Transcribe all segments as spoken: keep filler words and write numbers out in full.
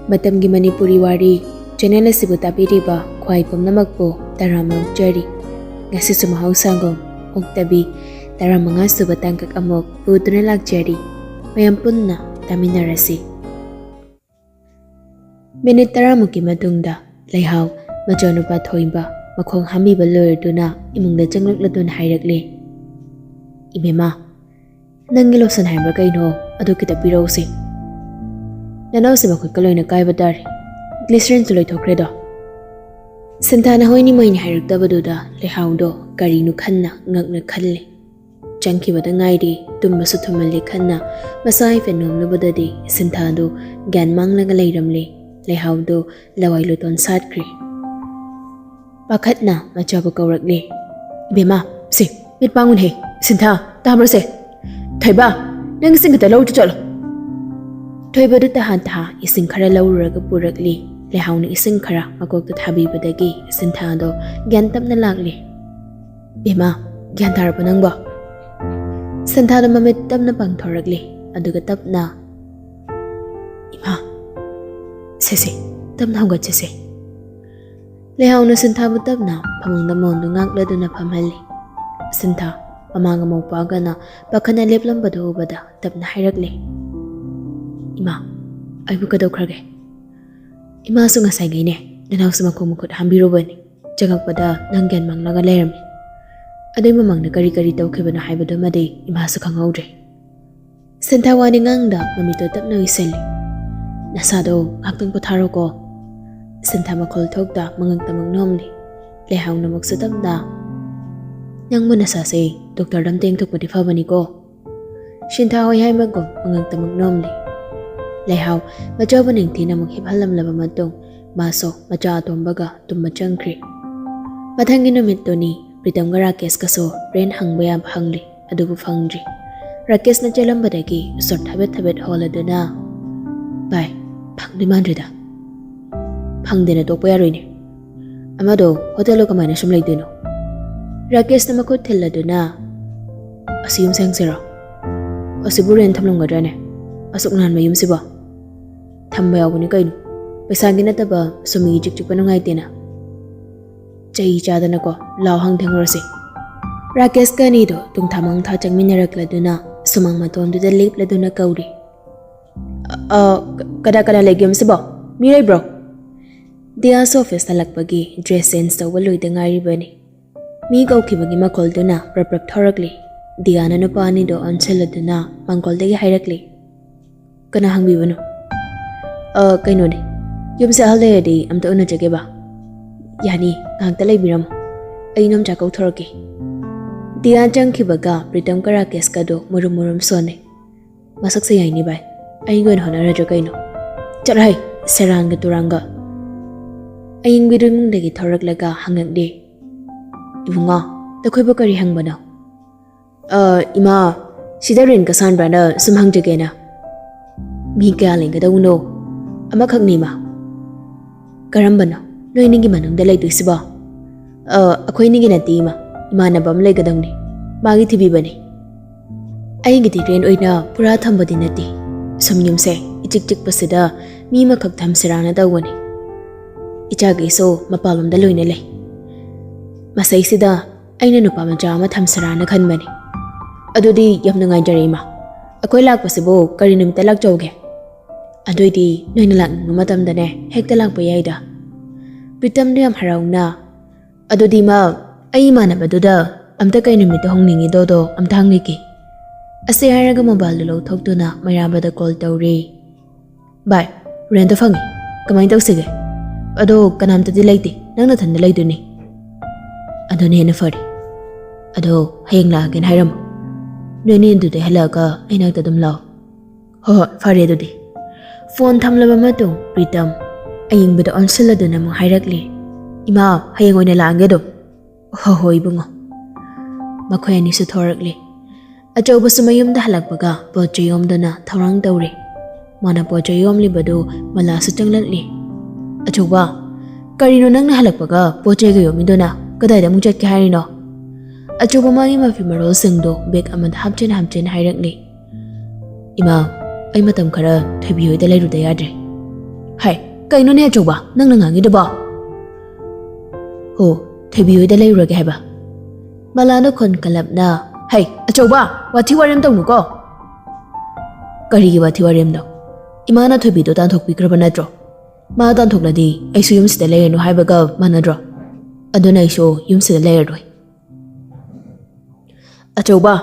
ꯃꯇꯝꯒꯤ ꯃꯅꯤꯄꯨꯔꯤ ꯋꯥꯔꯤ ꯆꯦꯅꯦꯜ ꯑꯁꯤꯕꯨ ꯇꯥꯕꯤꯔꯤꯕ ꯈ꯭ꯋꯥꯏ ꯄꯨꯝꯅꯃꯛꯄꯨ ꯇꯔꯥꯝꯅ ꯑꯣꯛꯆꯔꯤ꯫ ꯉꯁꯤꯁꯨ ꯃꯍꯧꯁꯥꯒꯨꯝ ꯑꯣꯛꯇꯕꯤ ꯇꯔꯥꯃꯉꯥ ꯁꯨꯕ ꯇꯥꯡꯀꯛ ꯑꯃꯨꯛ ꯄꯨꯗꯨꯅ ꯂꯥꯛꯆꯔꯤ꯫ ꯃꯌꯥꯝ ꯄꯨꯟꯅ ꯇꯥꯃꯤꯟꯅꯔꯁꯤ꯫ ꯃꯤꯅꯤꯠ ꯇꯔꯥꯃꯨꯛꯀꯤ ꯃꯇꯨꯡꯗ ꯂꯩꯍꯥꯎ ꯃꯆꯥꯅꯨꯄꯥ ꯊꯣꯏꯕ ꯃꯈꯣꯡ ꯍꯥꯝꯕꯤꯕ ꯂꯣꯏꯔꯗꯨꯅ ꯏꯃꯨꯡꯗ ꯆꯪꯂꯛꯂꯗꯨꯅ ꯍꯥꯏꯔꯛꯂꯦ, "ꯏꯕꯦꯝꯃ, ꯅꯪꯒꯤ ꯂꯣꯁꯟ ꯍꯥꯏꯕ꯭ꯔꯥ ꯀꯩꯅꯣ, ꯑꯗꯨ ꯈꯤꯇ ꯄꯤꯔꯛꯎꯁꯦ꯫ ꯅꯅꯥꯎꯁꯦ ꯃꯈꯨꯠꯀ ꯂꯣꯏꯅ ꯀꯥꯏꯕ ꯇꯥꯔꯦ꯫ ꯒ꯭ꯂꯤꯁꯔꯤꯟꯁꯨ ꯂꯣꯏꯊꯣꯛꯈ꯭ꯔꯦꯗꯣ꯫" ꯁꯤꯟꯊꯥꯅ ꯍꯣꯏꯅꯤ ꯃꯣꯏꯅꯤ ꯍꯥꯏꯔꯛꯇꯕꯗꯨꯗ ꯂꯩꯍꯥꯎꯗꯣ ꯀꯔꯤꯅꯣ ꯈꯟꯅ ꯉꯛꯅ ꯈꯜꯂꯦ꯫ ꯆꯪꯈꯤꯕꯗ ꯉꯥꯏꯔꯤ, ꯇꯨꯝꯕꯁꯨ ꯊꯨꯝꯍꯜꯂꯦ ꯈꯟꯅ ꯃꯁꯥ ꯍꯥꯏꯐꯦꯠ ꯅꯣꯝꯂꯨꯕꯗꯗꯤ ꯁꯤꯟꯊꯥꯗꯨ ꯒ꯭ꯌꯥꯟ ꯃꯥꯡꯂꯒ ꯂꯩꯔꯝꯂꯦ꯫ ꯂꯩꯍꯥꯎꯗꯨ ꯂꯋꯥꯏ ꯂꯨꯇꯣꯟ ꯁꯥꯠꯈ꯭ꯔꯦ꯫ ꯄꯥꯈꯠꯅ ꯃꯆꯥꯕꯨ ꯀꯧꯔꯛꯂꯦ, "ꯏꯕꯦꯝꯃ, ꯁꯦ, ꯃꯤꯠ ꯄꯥꯡꯉꯨꯅꯦꯍꯦ꯫ ꯁꯤꯟꯊꯥ, ꯇꯥꯕ꯭ꯔꯣꯁꯦ? ꯊꯣꯏꯕ, ꯅꯪ ꯏꯁꯤꯡ ꯈꯤꯇ ꯂꯧꯔꯨꯆꯣ ꯆꯠꯂꯣ꯫" ꯊꯣꯏꯕꯗꯨ ꯇꯍꯥꯟ ꯇꯍꯥ ꯏꯁꯤꯡ ꯈꯔ ꯂꯧꯔꯨꯔꯒ ꯄꯨꯔꯛꯂꯤ꯫ ꯂꯩꯍꯥꯎꯅ ꯏꯁꯤꯡ ꯈꯔ ꯃꯀꯣꯛꯇ ꯊꯥꯕꯤꯕꯗꯒꯤ ꯁꯤꯟꯊꯥꯗꯣ ꯒ꯭ꯌꯥꯟ ꯇꯞꯅ ꯂꯥꯛꯂꯦ꯫ "ꯏꯃꯥ, ꯒ꯭ꯌꯥꯟ ꯇꯥꯔꯕꯣ ꯅꯪꯕꯣ?" ꯁꯤꯟꯊꯥꯗꯣ ꯃꯃꯤꯠ ꯇꯞꯅ ꯄꯥꯡꯊꯣꯔꯛꯂꯦ, ꯑꯗꯨꯒ ꯇꯞꯅ, "ꯏꯃꯥ, ꯁꯦ ꯁꯦ, ꯇꯞꯅ ꯍꯧꯒꯠꯁꯦ ꯁꯦ꯫" ꯂꯩꯍꯥꯎꯅ ꯁꯤꯟꯊꯥꯕꯨ ꯇꯞꯅ ꯐꯃꯨꯡꯗ ꯃꯣꯟꯗꯨ ꯉꯥꯛꯂꯗꯨꯅ ꯐꯝꯍꯜꯂꯤ꯫ ꯁꯤꯟꯊꯥ, ꯃꯃꯥꯡ ꯑꯃꯧꯄꯥꯒꯅ ꯄꯥꯈꯠꯅ ꯂꯦꯞꯂꯝꯕꯗꯨ ꯎꯕꯗ ꯇꯞꯅ ꯍꯥꯏꯔꯛꯂꯦ, "ꯏꯃꯥ, ꯑꯩꯕꯨ ꯀꯩꯗꯧꯈ꯭ꯔꯒꯦ?" "ꯏꯃꯥꯁꯨ ꯉꯁꯥꯏꯉꯩꯅꯦ, ꯅꯅꯥꯎꯁꯨ ꯃꯈꯣꯡ ꯃꯈꯨꯠ ꯍꯥꯝꯕꯤꯔꯨꯕꯅꯤ꯫ ꯆꯪꯉꯛꯄꯗ ꯅꯪ ꯒ꯭ꯌꯥꯟ ꯃꯥꯡꯂꯒ ꯂꯩꯔꯝꯃꯤ꯫ ꯑꯗꯨꯏ ꯃꯃꯥꯡꯗ ꯀꯔꯤ ꯀꯔꯤ ꯇꯧꯈꯤꯕꯅꯣ ꯍꯥꯏꯕꯗꯨꯃꯗꯤ ꯏꯃꯥꯁꯨ ꯈꯪꯍꯧꯗ꯭ꯔꯦ꯫" ꯁꯤꯟꯊꯥ ꯋꯥ ꯅꯤꯡꯉꯥꯡꯗ ꯃꯃꯤꯠꯇꯣ ꯇꯞꯅ ꯎꯏꯁꯤꯜꯂꯤ꯫ "ꯅꯁꯥꯗꯣ ꯉꯥꯛꯇꯪ ꯄꯣꯊꯥꯔꯣꯀꯣ꯫" ꯁꯤꯟꯊꯥ ꯃꯈꯣꯜ ꯊꯣꯛꯇ ꯃꯉꯛꯇꯃꯛ ꯅꯣꯝꯂꯤ꯫ ꯂꯩꯍꯥꯎꯅ ꯑꯃꯨꯛꯁꯨ ꯇꯞꯅ, "ꯅꯪꯕꯨ ꯅꯁꯥꯁꯦ ꯗꯣꯛꯇꯔꯗ ꯑꯝꯇ ꯌꯦꯡꯊꯣꯛꯄꯗꯤ ꯐꯕꯅꯤꯀꯣ꯫" ꯁꯤꯟꯊꯥ ꯍꯣꯏ ꯍꯥꯏꯃꯒꯨꯝ ꯃꯉꯛꯇꯃꯛ ꯅꯣꯝꯂꯤ꯫ ꯂꯩꯍꯥꯎ ꯃꯆꯥꯕꯨ ꯅꯤꯡꯊꯤꯅ ꯑꯃꯨꯛ ꯍꯤꯞꯍꯜꯂꯝꯂꯕ ꯃꯇꯨꯡ ꯃꯥꯁꯨ ꯃꯆꯥ ꯑꯇꯣꯝꯕꯒ ꯇꯨꯝꯕ ꯆꯪꯈ꯭ꯔꯦ꯫ ꯃꯊꯪꯒꯤ ꯅꯨꯃꯤꯠꯇꯨꯅꯤ꯫ ꯄ꯭ꯔꯤꯇꯝꯒ ꯔꯥꯀꯦꯁꯀꯁꯨ ꯔꯦꯟ ꯍꯪꯕ ꯌꯥꯕ ꯍꯪꯂꯤ, ꯑꯗꯨꯕꯨ ꯐꯪꯗ꯭ꯔꯤ꯫ ꯔꯥꯀꯦꯁꯅ ꯆꯦꯜꯂꯝꯕꯗꯒꯤ ꯁꯣꯔ ꯊꯕꯦꯠ ꯊꯕꯦꯠ ꯍꯣꯜꯂꯗꯨꯅ, "ꯚꯥꯏ, ꯐꯪꯗꯣꯏ ꯃꯥꯟꯗ꯭ꯔꯦꯗ꯫" "ꯐꯪꯗꯦꯅ ꯇꯣꯛꯄ ꯌꯥꯔꯣꯏꯅꯦ꯫ ꯑꯃꯗꯣ ꯍꯣꯇꯦꯜꯗꯣ ꯀꯃꯥꯏꯅ ꯁꯨꯝ ꯂꯩꯗꯣꯏꯅꯣ?" ꯔꯥꯀꯦꯁꯅ ꯃꯈꯨꯠ ꯊꯤꯜꯂꯗꯨꯅ, "ꯑꯁꯤ ꯌꯨꯝ ꯁꯦꯡꯁꯤꯔꯣ? ꯑꯁꯤꯕꯨ ꯔꯦꯟ ꯊꯝꯂꯝꯒꯗ꯭ꯔꯥꯅꯦ? ꯑꯁꯨꯛ ꯅꯥꯟꯕ ꯌꯨꯝꯁꯤꯕꯣ?" ꯊꯝꯕ ꯌꯥꯎꯕꯅꯤ ꯀꯩꯅꯣ꯫ ꯄꯩꯁꯥꯒꯤ ꯅꯠꯇꯕ ꯁꯨꯝ ꯏꯆꯤꯛ ꯆꯤꯛꯄ ꯅꯨꯡꯉꯥꯏꯇꯦꯅ꯫ ꯆꯩ ꯆꯥꯗꯅꯀꯣ꯫ ꯂꯥꯎ ꯍꯪ ꯊꯦꯡꯉꯨꯔꯁꯤ꯫ ꯔꯥꯀꯦꯁꯀ ꯑꯅꯤꯗꯣ ꯇꯨꯡꯊꯥ ꯃꯥꯡꯊꯥ ꯆꯪꯃꯤꯟꯅꯔꯛꯂꯗꯨꯅ ꯁꯨꯃꯥꯡ ꯃꯇꯣꯟꯗꯨꯗ ꯂꯦꯞꯂꯗꯨꯅ ꯀꯧꯔꯤ꯫ "ꯑ, ꯑ, ꯀ-, ꯀꯅꯥ ꯀꯅꯥ ꯂꯩꯒꯦ ꯌꯨꯝꯁꯤꯕꯣ? ꯃꯤ ꯂꯩꯕ꯭ꯔꯣ?" ꯗꯤꯌꯥꯁ ꯑꯣꯐꯤꯁ ꯍꯜꯂꯛꯄꯒꯤ ꯗ꯭ꯔꯦꯁ ꯆꯦꯟꯖ ꯇꯧꯕ ꯂꯣꯏꯗ ꯉꯥꯏꯔꯤꯕꯅꯤ꯫ ꯃꯤ ꯀꯧꯈꯤꯕꯒꯤ ꯃꯈꯣꯜꯗꯨꯅ ꯄ꯭ꯔꯞ ꯄ꯭ꯔꯞ ꯊꯧꯔꯛꯂꯤ꯫ ꯗꯤꯌꯥꯅ ꯅꯨꯄꯥ ꯑꯅꯤꯗꯣ ꯑꯣꯟꯁꯤꯜꯂꯗꯨꯅ ꯃꯥꯡꯒꯣꯜꯗꯒꯤ ꯍꯥꯏꯔꯛꯂꯤ, "ꯀꯅꯥ ꯍꯪꯕꯤꯕꯅꯣ?" "ꯑ, ꯀꯩꯅꯣꯅꯦ, ꯌꯨꯝꯁꯦ ꯑꯍꯜ ꯂꯩꯔꯗꯤ ꯑꯝꯇ ꯎꯅꯖꯒꯦꯕ꯫" "ꯌꯥꯅꯤ, ꯉꯥꯏꯍꯥꯛꯇ ꯂꯩꯕꯤꯔꯝꯃꯣ, ꯑꯩ ꯏꯅꯣꯝꯆꯥ ꯀꯧꯊꯣꯔꯛꯀꯦ꯫" ꯗꯤꯌꯥ ꯆꯪꯈꯤꯕꯒ ꯄ꯭ꯔꯤꯇꯝꯒ ꯔꯥꯀꯦꯁꯀꯗꯣ ꯃꯨꯔꯨꯝ ꯃꯨꯔꯨꯝ ꯁꯣꯟꯅꯩ꯫ "ꯃꯁꯛꯁꯦ ꯌꯥꯏꯅꯤ ꯚꯥꯏ, ꯑꯩꯒꯤ ꯑꯣꯏꯅ ꯍꯣꯠꯅꯔꯗ꯭ꯔꯥ ꯀꯩꯅꯣ?" "ꯆꯠꯂꯍꯩ, ꯁꯦꯔꯥꯟꯒ ꯇꯨꯔꯥꯟꯒ꯫" ꯑꯌꯤꯡꯕꯤꯗꯨ ꯏꯃꯨꯡꯗꯒꯤ ꯊꯣꯔꯛꯂꯒ ꯍꯪꯉꯛꯂꯤ, "ꯏꯕꯨꯡꯉꯣ, ꯅꯈꯣꯏꯕꯨ ꯀꯔꯤ ꯍꯪꯕꯅꯣ?" "ꯑ, ꯏꯃꯥ, ꯁꯤꯗ ꯔꯦꯟꯀ ꯁꯥꯟꯕ꯭ꯔꯥꯅ ꯁꯨꯝ ꯍꯪꯖꯒꯦꯅ꯫" "ꯃꯤ ꯀꯌꯥ ꯂꯩꯒꯗꯧꯅꯣ?" "ꯑꯃꯈꯛꯅꯤ, ꯏꯃꯥ꯫" "ꯀꯔꯝꯕꯅꯣ ꯅꯣꯏ ꯑꯅꯤꯒꯤ ꯃꯅꯨꯡꯗ ꯂꯩꯗꯣꯏꯁꯤꯕꯣ?" "ꯑ, ꯑꯩꯈꯣꯏ ꯑꯅꯤꯒꯤ ꯅꯠꯇꯦ, ꯏꯃꯥ, ꯏꯃꯥꯟꯅꯕ ꯑꯃ ꯂꯩꯒꯗꯧꯅꯤ, ꯃꯥꯒꯤ ꯊꯤꯕꯤꯕꯅꯤ꯫" "ꯑꯩꯒꯤꯗꯤ ꯔꯦꯟ ꯑꯣꯏꯅ ꯄꯨꯔꯥ ꯊꯝꯕꯗꯤ ꯅꯠꯇꯦ, ꯁꯨꯝ ꯌꯨꯝꯁꯦ ꯏꯆꯤꯛ ꯆꯤꯛꯄꯁꯤꯗ ꯃꯤ ꯑꯃꯈꯛ ꯊꯝꯁꯤꯔꯥꯅ ꯇꯧꯕꯅꯤ꯫ ꯏꯆꯥꯈꯩꯁꯨ ꯃꯄꯥꯟꯂꯣꯝꯗ ꯂꯣꯏꯅ ꯂꯩ꯫ ꯃꯁꯩꯁꯤꯗ ꯑꯩꯅ ꯅꯨꯄꯥ ꯃꯆꯥ ꯑꯃ ꯊꯝꯁꯤꯔꯥꯅ ꯈꯟꯕꯅꯤ꯫" "ꯑꯗꯨꯗꯤ ꯌꯥꯝ ꯅꯨꯡꯉꯥꯏꯖꯔꯦ, ꯏꯃꯥ꯫ ꯑꯩꯈꯣꯏ ꯂꯥꯛꯄꯁꯤꯕꯨ ꯀꯔꯤ ꯅꯨꯃꯤꯠꯇ ꯂꯥꯛꯆꯧꯒꯦ? ꯑꯗꯨꯏꯗꯤ ꯅꯣꯏꯅ ꯂꯥꯛꯅꯤꯡꯕ ꯃꯇꯝꯗꯅꯦ ꯍꯦꯛꯇ ꯂꯥꯛꯄ ꯌꯥꯏꯗ꯫" ꯄ꯭ꯔꯤꯇꯝꯗꯣ ꯌꯥꯝ ꯍꯔꯥꯎꯅ, "ꯑꯗꯨꯗꯤ, ꯏꯃꯥ, ꯑꯩ ꯏꯃꯥꯟꯅꯕꯗꯨꯗ ꯑꯝꯇ ꯀꯩ ꯅꯨꯃꯤꯠꯇ ꯍꯣꯡꯅꯤꯡꯉꯤꯗꯣꯗꯣ ꯑꯝꯇ ꯍꯪꯉꯛꯀꯦ꯫" ꯑꯁꯤ ꯍꯥꯏꯔꯒ ꯃꯣꯕꯥꯏꯜꯗꯨ ꯂꯧꯊꯣꯛꯇꯨꯅ ꯃꯩꯔꯥꯕꯗ ꯀꯣꯜ ꯇꯧꯔꯦ꯫ "ꯚꯥꯏ, ꯔꯦꯟꯗꯣ ꯐꯪꯉꯤ꯫ ꯀꯃꯥꯏꯅ ꯇꯧꯁꯤꯒꯦ? ꯑꯗꯣ ꯀꯅꯥꯝꯇꯗꯤ ꯂꯩꯇꯦ, ꯅꯪ ꯅꯊꯟꯗ ꯂꯩꯗꯣꯏꯅꯤ꯫" "ꯑꯗꯨꯅ ꯍꯦꯟꯅ ꯐꯔꯦ꯫ ꯑꯗꯣ ꯍꯌꯦꯡ ꯂꯥꯛꯑꯒꯦꯅ ꯍꯥꯏꯔꯝꯃꯣ꯫ ꯅꯣꯏꯅꯤ ꯑꯗꯨꯗꯩ ꯍꯜꯂꯛꯑꯒ ꯑꯩ ꯅꯥꯛꯇ ꯑꯗꯨꯝ ꯂꯥꯛꯑꯣ꯫" "ꯍꯣꯏ ꯍꯣꯏ, ꯐꯔꯦ ꯑꯗꯨꯗꯤ꯫" ꯐꯣꯟ ꯊꯝꯂꯕ ꯃꯇꯨꯡ ꯄ꯭ꯔꯤꯇꯝ ꯑꯌꯤꯡꯕꯗ ꯑꯣꯟꯁꯤꯜꯂꯗꯨꯅ ꯑꯃꯨꯛ ꯍꯥꯏꯔꯛꯂꯤ, "ꯏꯃꯥ, ꯍꯌꯦꯡ ꯑꯣꯏꯅ ꯂꯥꯛꯑꯒꯦ ꯑꯗꯨꯝ꯫" "ꯍꯣꯏ ꯍꯣꯏ, ꯏꯕꯨꯡꯉꯣ꯫" ꯃꯈꯣꯏ ꯑꯅꯤꯁꯨ ꯊꯣꯔꯛꯂꯤ꯫ ꯑꯆꯧꯕꯁꯨ ꯃꯌꯨꯝꯗ ꯍꯜꯂꯛꯄꯒ ꯄꯣꯠ ꯆꯩ ꯌꯣꯝꯗꯨꯅ ꯊꯧꯔꯥꯡ ꯇꯧꯔꯦ꯫ ꯃꯥꯅ ꯄꯣꯠ ꯆꯩ ꯌꯣꯝꯂꯤꯕꯗꯨ ꯃꯂꯥꯁꯨ ꯆꯪꯂꯛꯂꯤ꯫ "ꯑꯆꯧꯕ, ꯀꯔꯤꯅꯣ ꯅꯪꯅ ꯍꯜꯂꯛꯄꯒ ꯄꯣꯠ ꯆꯩꯒ ꯌꯣꯝꯃꯤꯗꯨꯅ? ꯀꯗꯥꯏꯗ ꯑꯃꯨꯛ ꯆꯠꯀꯦ ꯍꯥꯏꯔꯤꯅꯣ?" ꯑꯆꯧꯕ ꯃꯥꯒꯤ ꯃꯐꯤ ꯃꯔꯣꯜꯁꯤꯡꯗꯣ ꯕꯦꯒ ꯑꯃꯗ ꯍꯥꯞꯆꯤꯟ ꯍꯥꯞꯆꯤꯟ ꯍꯥꯏꯔꯛꯂꯤ꯫ "ꯏꯃꯥ, ꯑꯩ ꯃꯇꯝ ꯈꯔ ꯊꯣꯏꯕꯤ ꯍꯣꯏꯗ ꯂꯩꯔꯨꯗ ꯌꯥꯗ꯭ꯔꯦ꯫ ꯍꯥꯏ, ꯀꯩꯅꯣꯅꯦ ꯑꯆꯧꯕ, ꯅꯪꯅ ꯉꯥꯡꯉꯤꯗꯨꯕꯣ? ꯍꯣ, ꯊꯣꯏꯕꯤ ꯍꯣꯏꯗ ꯂꯩꯔꯨꯔꯒꯦ ꯍꯥꯏꯕ꯫ ꯃꯂꯥꯗꯣ ꯈꯣꯟ ꯀꯜꯂꯞꯅ, "ꯍꯩ, ꯑꯆꯧꯕ, ꯋꯥꯊꯤ ꯋꯥꯔꯦꯝ ꯇꯧꯅꯨꯀꯣ!" "ꯀꯔꯤꯒꯤ ꯋꯥꯊꯤ ꯋꯥꯔꯦꯝꯅꯣ? ꯏꯃꯥꯅ ꯊꯣꯏꯕꯤꯗꯣ ꯇꯥꯟꯊꯣꯛꯄꯤꯈ꯭ꯔꯕ ꯅꯠꯇ꯭ꯔꯣ? ꯃꯥ ꯇꯥꯟꯊꯣꯛꯂꯗꯤ ꯑꯩꯁꯨ ꯌꯨꯝꯁꯤꯗ ꯂꯩꯔꯅꯨ ꯍꯥꯏꯕꯒ ꯃꯥꯟꯅꯗ꯭ꯔꯣ? ꯑꯗꯨꯅ ꯑꯩꯁꯨ ꯌꯨꯝꯁꯤꯗ ꯂꯩꯔꯔꯣꯏ꯫" "ꯑꯆꯧꯕ,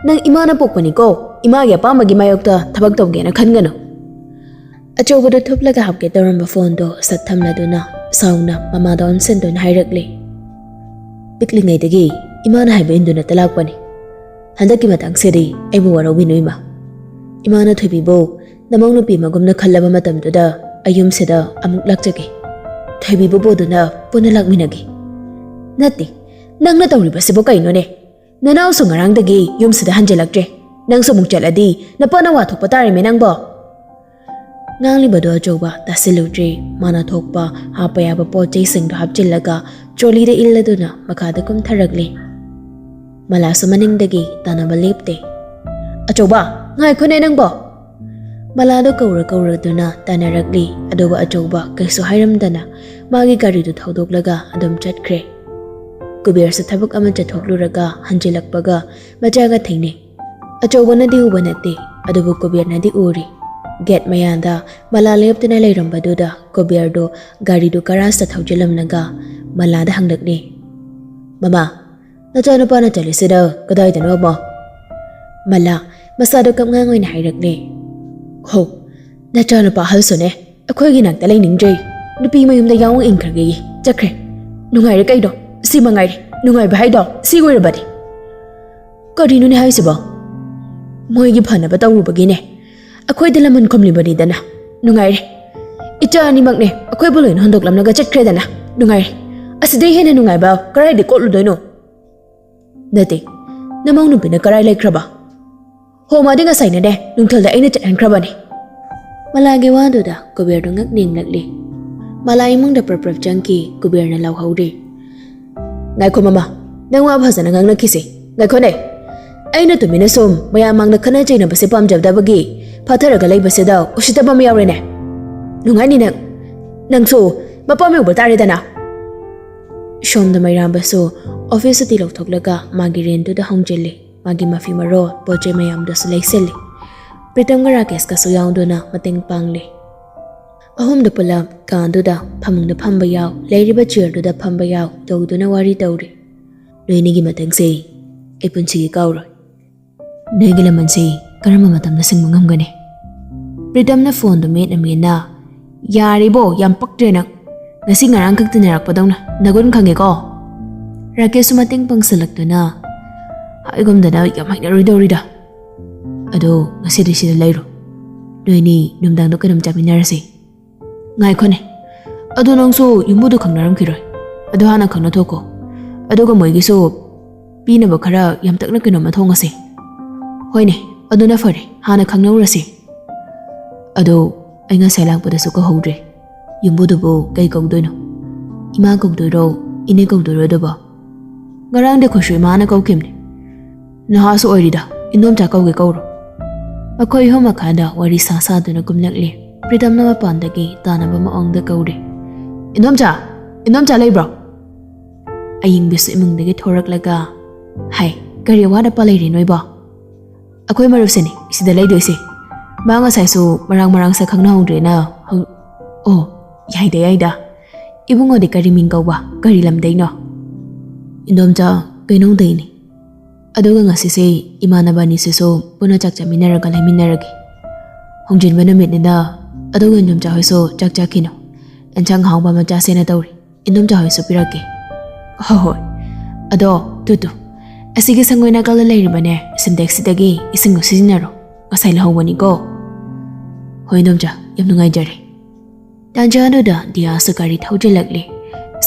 ꯅꯪ ꯏꯃꯥꯅ ꯄꯣꯛꯄꯅꯤꯀꯣ, ꯏꯃꯥꯒꯤ ꯑꯄꯥꯝꯕꯒꯤ ꯃꯥꯌꯣꯛꯇ ꯊꯕꯛ ꯇꯧꯒꯦꯅ ꯈꯟꯒꯅꯨ꯫" ꯑꯆꯧꯕꯗ ꯊꯨꯞꯂꯒ ꯍꯥꯞꯀꯦ ꯇꯧꯔꯝꯕ ꯐꯣꯟꯗꯣ ꯁꯠ ꯊꯝꯂꯗꯨꯅ ꯁꯥꯎꯅ ꯃꯃꯥꯗ ꯑꯣꯟꯁꯤꯟꯗꯨꯅ ꯍꯥꯏꯔꯛꯂꯦ꯫ "ꯄꯤꯛꯂꯤꯉꯩꯗꯒꯤ ꯏꯃꯥꯅ ꯍꯥꯏꯕ ꯏꯟꯗꯨꯅꯇ ꯂꯥꯛꯄꯅꯤ꯫ ꯍꯟꯗꯛꯀꯤ ꯃꯇꯥꯡꯁꯤꯗꯤ ꯑꯩꯕꯨ ꯋꯥꯔꯧꯕꯤꯅꯨ ꯏꯃꯥ꯫ ꯏꯃꯥꯅ ꯊꯣꯏꯕꯤꯕꯨ ꯅꯃꯧ ꯅꯨꯄꯤ ꯑꯃꯒꯨꯝꯅ ꯈꯜꯂꯕ ꯃꯇꯝꯗꯨꯗ ꯑꯩ ꯌꯨꯝꯁꯤꯗ ꯑꯃꯨꯛ ꯂꯥꯛꯆꯒꯦ꯫ ꯊꯣꯏꯕꯤꯕꯨ ꯄꯨꯗꯨꯅ ꯄꯨꯟꯅ ꯂꯥꯛꯃꯤꯟꯅꯒꯦ꯫" "ꯅꯠꯇꯦ, ꯅꯪꯅ ꯇꯧꯔꯤꯕꯁꯤꯕꯨ ꯀꯩꯅꯣꯅꯦ? ꯅꯅꯥꯎꯁꯨ ꯉꯔꯥꯡꯗꯒꯤ ꯌꯨꯝꯁꯤꯗ ꯍꯟꯖꯤꯜꯂꯛꯇ꯭ꯔꯦ꯫ ꯅꯪꯁꯨ ꯑꯃꯨꯛ ꯆꯠꯂꯗꯤ ꯅꯄꯥ ꯅꯋꯥ ꯊꯣꯛꯄ ꯇꯥꯔꯦꯃꯦ ꯅꯪꯕꯣ꯫" ꯉꯥꯡꯂꯤꯕꯗꯣ ꯑꯆꯧꯕ ꯇꯥꯁꯤꯜꯂꯨꯗ꯭ꯔꯦ꯫ ꯃꯥꯅ ꯊꯣꯛꯄ ꯍꯥꯞꯄ ꯌꯥꯕ ꯄꯣꯠ ꯆꯩꯁꯤꯡꯗꯣ ꯍꯥꯞꯆꯤꯜꯂꯒ ꯇ꯭ꯔꯣꯂꯤꯗ ꯏꯜꯂꯗꯨꯅ ꯃꯈꯥꯗ ꯀꯨꯝꯊꯔꯛꯂꯦ꯫ ꯃꯂꯥꯁꯨ ꯃꯅꯤꯡꯗꯒꯤ ꯇꯥꯟꯅꯕ ꯂꯦꯞꯇꯦ꯫ "ꯑꯆꯧꯕ, ꯉꯥꯏꯈꯣꯅꯦ ꯅꯪꯕꯣ!" ꯃꯂꯥꯗꯣ ꯀꯧꯔ ꯀꯧꯔꯗꯨꯅ ꯇꯥꯟꯅꯔꯛꯂꯤ, ꯑꯗꯨꯒ ꯑꯆꯧꯕ ꯀꯩꯁꯨ ꯍꯥꯏꯔꯝꯗꯅ ꯃꯥꯒꯤ ꯒꯥꯔꯤꯗꯨ ꯊꯧꯗꯣꯛꯂꯒ ꯑꯗꯨꯝ ꯆꯠꯈ꯭ꯔꯦ꯫ ꯀꯨꯕꯦꯔꯁꯨ ꯊꯕꯛ ꯑꯃ ꯆꯠꯊꯣꯛꯂꯨꯔꯒ ꯍꯟꯖꯤꯜꯂꯛꯄꯒ ꯃꯆꯥꯒ ꯊꯦꯡꯅꯩ꯫ ꯑꯆꯧꯕꯅꯗꯤ ꯎꯕ ꯅꯠꯇꯦ, ꯑꯗꯨꯕꯨ ꯀꯨꯕꯦꯔꯅꯗꯤ ꯎꯔꯤ꯫ ꯒꯦꯠ ꯃꯌꯥꯗ ꯃꯂꯥ ꯂꯦꯞꯇꯨꯅ ꯂꯩꯔꯝꯕꯗꯨꯗ ꯀꯨꯕꯦꯔꯗꯣ ꯒꯥꯔꯤꯗꯨ ꯒꯔꯥꯖꯇ ꯊꯧꯖꯤꯜꯂꯝꯂꯒ ꯃꯂꯥꯗ ꯍꯪꯂꯛꯂꯦ, "ꯃꯃꯥ, ꯅꯆꯥꯅꯨꯄꯥꯅ ꯆꯠꯂꯤꯁꯤꯗ ꯀꯗꯥꯏꯗꯅꯣ ꯑꯃ?" ꯃꯂꯥ ꯃꯁꯥꯗꯣ ꯀꯞꯉꯥꯡ ꯑꯣꯏꯅ ꯍꯥꯏꯔꯛꯂꯦ, "ꯍꯣ, ꯅꯆꯥꯅꯨꯄꯥ ꯑꯍꯜꯁꯨꯅꯦ ꯑꯩꯈꯣꯏꯒꯤ ꯅꯥꯛꯇ ꯂꯩꯅꯤꯡꯗ꯭ꯔꯦ꯫ ꯅꯨꯄꯤ ꯃꯌꯨꯝꯗ ꯌꯥꯎꯅ ꯏꯟꯈ꯭ꯔꯒꯦꯌꯦ, ꯆꯠꯈ꯭ꯔꯦ꯫ ꯅꯨꯡꯉꯥꯏꯔꯦ ꯀꯩꯅꯣ, ꯁꯤ ꯃꯉꯥꯏꯔꯦ, ꯅꯨꯡꯉꯥꯏꯕ ꯍꯥꯏꯗꯣ ꯁꯤ ꯑꯣꯏꯔꯕꯅꯤ꯫" "ꯀꯔꯤꯅꯣꯅꯦ ꯍꯥꯏꯁꯤꯕꯣ? ꯃꯣꯏꯒꯤ ꯐꯅꯕ ꯇꯧꯔꯨꯕꯒꯤꯅꯦ ꯑꯩꯈꯣꯏꯗ ꯂꯃꯟ ꯈꯨꯝꯂꯤꯕꯅꯤꯗꯅ꯫ ꯅꯨꯡꯉꯥꯏꯔꯦ, ꯏꯆꯥ ꯑꯅꯤꯃꯛꯅꯦ ꯑꯩꯈꯣꯏꯕꯨ ꯂꯣꯏꯅ ꯍꯨꯟꯗꯣꯛꯂꯝꯂꯒ ꯆꯠꯈ꯭ꯔꯦꯗꯅ꯫ ꯅꯨꯡꯉꯥꯏꯔꯦ, ꯑꯁꯤꯗꯩ ꯍꯦꯟꯅ ꯅꯨꯡꯉꯥꯏꯕ ꯀꯗꯥꯏꯗ ꯀꯣꯠꯂꯨꯗꯣꯏꯅꯣ?" "ꯅꯠꯇꯦ, ꯅꯃꯧ ꯅꯨꯄꯤꯅ ꯀꯗꯥꯏ ꯂꯩꯈ꯭ꯔꯕ?" "ꯍꯣ, ꯃꯥꯗꯤ ꯉꯁꯥꯏꯅꯅꯦ ꯅꯨꯡꯊꯤꯜꯗ ꯑꯩꯅ ꯆꯠꯍꯟꯈ꯭ꯔꯕꯅꯦ꯫" ꯃꯂꯥꯒꯤ ꯋꯥꯗꯨꯗ ꯀꯨꯕꯦꯔꯗꯨ ꯉꯛ ꯅꯦꯝꯂꯛꯂꯤ꯫ ꯃꯂꯥ ꯏꯃꯨꯡꯗ ꯄ꯭ꯔꯞ ꯄ꯭ꯔꯞ ꯆꯪꯈꯤ꯫ ꯀꯨꯕꯦꯔꯅ ꯂꯥꯎꯍꯧꯔꯤ, "ꯉꯥꯏꯈꯣ ꯃꯃꯥ, ꯅꯪ ꯋꯥ ꯐꯖꯅ ꯉꯥꯡꯅꯈꯤꯁꯦ꯫ ꯉꯥꯏꯈꯣꯅꯦ, ꯑꯩꯅ ꯇꯨꯃꯤꯟꯅ ꯁꯨꯝ ꯃꯌꯥꯝ ꯃꯥꯡꯗ ꯈꯠꯅ ꯆꯩꯅꯕꯁꯦ ꯄꯥꯝꯖꯗꯕꯒꯤ ꯐꯥꯊꯔꯒ ꯂꯩꯕꯁꯤꯗ ꯎꯁꯤꯠꯇꯕ ꯑꯃ ꯌꯥꯎꯔꯦꯅꯦ꯫ ꯅꯨꯡꯉꯥꯏꯅꯤ ꯅꯪ꯫ ꯅꯪꯁꯨ ꯃꯄꯥꯝ ꯌꯧꯕ ꯇꯥꯔꯦꯗꯅ꯫ ꯁꯣꯝꯗ ꯃꯩꯔꯥꯝꯕꯁꯨ ꯑꯣꯐꯤꯁ ꯁꯨꯇꯤ ꯂꯧꯊꯣꯛꯂꯒ ꯃꯥꯒꯤ ꯔꯦꯟꯗꯨꯗ ꯍꯣꯡꯖꯤꯜꯂꯤ꯫ ꯃꯥꯒꯤ ꯃꯐꯤ ꯃꯔꯣꯜ, ꯄꯣꯠ ꯆꯩ ꯃꯌꯥꯝꯗꯨꯁꯨ ꯂꯩꯁꯤꯜꯂꯤ꯫ ꯄ꯭ꯔꯤꯇꯝꯒ ꯔꯥꯀꯦꯁꯀꯁꯨ ꯌꯥꯎꯗꯨꯅ ꯃꯇꯦꯡ ꯄꯥꯡꯂꯤ꯫ ꯑꯍꯨꯝꯗꯨ ꯄꯨꯂꯞ ꯀꯥꯗꯨꯗ ꯐꯃꯨꯡꯗ ꯐꯝꯕ ꯌꯥꯎ, ꯂꯩꯔꯤꯕ ꯆꯤꯌꯔꯗꯨꯗ ꯐꯝꯕ ꯌꯥꯎ ꯇꯧꯗꯨꯅ ꯋꯥꯔꯤ ꯇꯧꯔꯤ꯫ ꯅꯣꯏ ꯑꯅꯤꯒꯤ ꯃꯇꯦꯡꯁꯦ ꯑꯩ ꯄꯨꯟꯁꯤꯒꯤ ꯀꯥꯎꯔꯣꯏ꯫ ꯅꯣꯏꯒꯤ ꯂꯃꯟꯁꯤ ꯀꯔꯝꯕ ꯃꯇꯝꯗ ꯁꯤꯡꯕ ꯉꯝꯒꯅꯤ? ꯄ꯭ꯔꯤꯇꯝꯅ ꯐꯣꯟꯗꯨ ꯃꯦꯠꯅ ꯃꯦꯠꯅ, "ꯌꯥꯔꯤꯕꯣ, ꯌꯥꯝ ꯄꯛꯇ꯭ꯔꯦ ꯅꯪ꯫ ꯉꯁꯤ ꯉꯔꯥꯡ ꯈꯛ ꯇꯤꯟꯅꯔꯛꯄꯗꯧꯅ ꯅꯒꯨꯟ ꯈꯪꯉꯦꯀꯣ?" ꯔꯥꯀꯦꯁꯁꯨ ꯃꯇꯦꯡ ꯄꯥꯡꯁꯤꯜꯂꯛꯇꯨꯅ, "ꯍꯥꯏꯒꯨꯝꯗꯅ ꯌꯥꯝ ꯍꯩꯅꯔꯣꯏꯗꯧꯔꯤꯗ꯫ ꯑꯗꯣ ꯉꯁꯤꯗꯤ ꯁꯤꯗ ꯂꯩꯔꯣ꯫ ꯅꯣꯏꯅꯤ ꯅꯨꯡꯗꯥꯡꯗꯣ ꯀꯩꯅꯣꯝ ꯆꯥꯃꯤꯟꯅꯔꯁꯤ꯫" "ꯉꯥꯏꯈꯣꯅꯦ, ꯑꯗꯣ ꯅꯪꯁꯨ ꯌꯨꯝꯕꯨꯗꯣ ꯈꯪꯅꯔꯝꯈꯤꯔꯣꯏ꯫ ꯑꯗꯣ ꯍꯥꯟꯅ ꯈꯪꯅꯊꯣꯛꯀꯣ꯫ ꯑꯗꯨꯒ ꯃꯣꯏꯒꯤꯁꯨ ꯄꯤꯅꯕ ꯈꯔ ꯌꯥꯝꯇꯛꯅ ꯀꯩꯅꯣꯝꯃ ꯊꯣꯡꯉꯁꯦ꯫" "ꯍꯣꯏꯅꯦ, ꯑꯗꯨꯅ ꯐꯔꯦ, ꯍꯥꯟꯅ ꯈꯪꯅꯧꯔꯁꯦ꯫" "ꯑꯗꯣ ꯑꯩ ꯉꯁꯥꯏ ꯂꯥꯛꯄꯗꯁꯨ ꯀꯧꯍꯧꯗ꯭ꯔꯦ꯫ ꯌꯨꯝꯕꯨꯗꯨꯕꯨ ꯀꯩ ꯀꯧꯗꯣꯏꯅꯣ? ꯏꯃꯥ ꯀꯧꯗꯣꯏꯔꯣ, ꯏꯅꯦ ꯀꯧꯗꯣꯏꯔꯣ ꯑꯗꯨꯕꯣ?" "ꯉꯔꯥꯡꯗꯤ ꯑꯩꯈꯣꯏꯁꯨ ꯏꯃꯥꯅ ꯀꯧꯈꯤꯕꯅꯦ꯫ ꯅꯍꯥꯁꯨ ꯑꯣꯏꯔꯤꯗ, ꯏꯟꯗꯣꯝꯆꯥ ꯀꯧꯒꯦ ꯀꯧꯔꯣ꯫" ꯃꯈꯣꯏ ꯑꯍꯨꯝ ꯃꯈꯥꯗ ꯋꯥꯔꯤ ꯁꯥ ꯁꯥꯗꯨꯅ ꯀꯨꯝꯂꯛꯂꯤ꯫ ꯄ꯭ꯔꯤꯇꯝꯅ ꯃꯄꯥꯟꯗꯒꯤ ꯇꯥꯅꯕ ꯃꯑꯣꯡꯗ ꯀꯧꯔꯤ꯫ "ꯏꯟꯗꯣꯝꯆꯥ! ꯏꯟꯗꯣꯝꯆꯥ ꯂꯩꯕ꯭ꯔꯣ?" ꯑꯌꯤꯡꯕꯤꯁꯨ ꯏꯃꯨꯡꯗꯒꯤ ꯊꯣꯔꯛꯂꯒ, "ꯍꯥꯏ, ꯀꯔꯤ ꯑꯋꯥꯠ ꯑꯄꯥ ꯂꯩꯔꯦ ꯅꯣꯏꯕꯣ?" "ꯑꯩꯈꯣꯏ ꯃꯔꯨꯞꯁꯤꯅꯤ ꯁꯤꯗ ꯂꯩꯗꯣꯏꯁꯦ꯫ ꯃꯥ ꯉꯁꯥꯏꯁꯨ ꯃꯔꯥꯡ ꯃꯔꯥꯡ ꯁꯛ ꯈꯪꯅꯍꯧꯗ꯭ꯔꯦꯅ ꯍꯪ-, ꯑꯣ, ꯌꯥꯏꯗ, ꯌꯥꯏꯗ꯫ ꯏꯕꯨꯡꯉꯣꯗꯤ ꯀꯔꯤ ꯃꯤꯡ ꯀꯧꯕ? ꯀꯔꯤ ꯂꯝꯗꯩꯅꯣ?" "ꯏꯟꯗꯣꯝꯆꯥ, ꯀꯩꯅꯧꯗꯩꯅꯤ꯫ ꯑꯗꯨꯒ ꯉꯁꯤꯁꯦ ꯏꯃꯥꯟꯅꯕ ꯑꯅꯤꯁꯤꯁꯨ ꯄꯨꯟꯅ ꯆꯥꯛ ꯆꯥꯃꯤꯟꯅꯔꯒ ꯂꯩꯃꯤꯟꯅꯔꯒꯦ꯫ ꯍꯣꯡꯖꯤꯟꯕ ꯅꯨꯃꯤꯠꯅꯤꯅ, ꯑꯗꯨꯒ ꯏꯟꯗꯣꯝꯆꯥ ꯍꯣꯏꯁꯨ ꯆꯥꯛ ꯆꯥꯈꯤꯅꯨ꯫ ꯑꯦꯟꯁꯥꯡ ꯑꯍꯥꯎꯕ ꯑꯃ ꯆꯥꯁꯦꯅ ꯇꯧꯔꯤ꯫ ꯏꯟꯗꯣꯝꯆꯥ ꯍꯣꯏꯁꯨ ꯄꯤꯔꯛꯀꯦ꯫" "ꯍꯣꯏ, ꯍꯣꯏ꯫ ꯑꯗꯣ, ꯇꯨ, ꯇꯨ, ꯑꯁꯤꯒꯤ ꯁꯪꯒꯣꯏ ꯅꯥꯀꯜꯗ ꯂꯩꯔꯤꯕꯅꯦ, ꯁꯤꯟꯇꯦꯛꯁꯁꯤꯗꯒꯤ ꯏꯁꯤꯡꯗꯣ ꯁꯤꯖꯤꯟꯅꯔꯣ꯫ ꯉꯁꯥꯏ ꯂꯧꯍꯧꯕꯅꯤꯀꯣ꯫" "ꯍꯣꯏ, ꯏꯟꯗꯣꯝꯆꯥ, ꯌꯥꯝ ꯅꯨꯡꯉꯥꯏꯖꯔꯦ꯫" ꯇꯥꯟꯖꯥ ꯑꯗꯨꯗ ꯗꯤꯌꯥꯁꯨ ꯒꯥꯔꯤ ꯊꯧꯖꯤꯜꯂꯛꯂꯦ꯫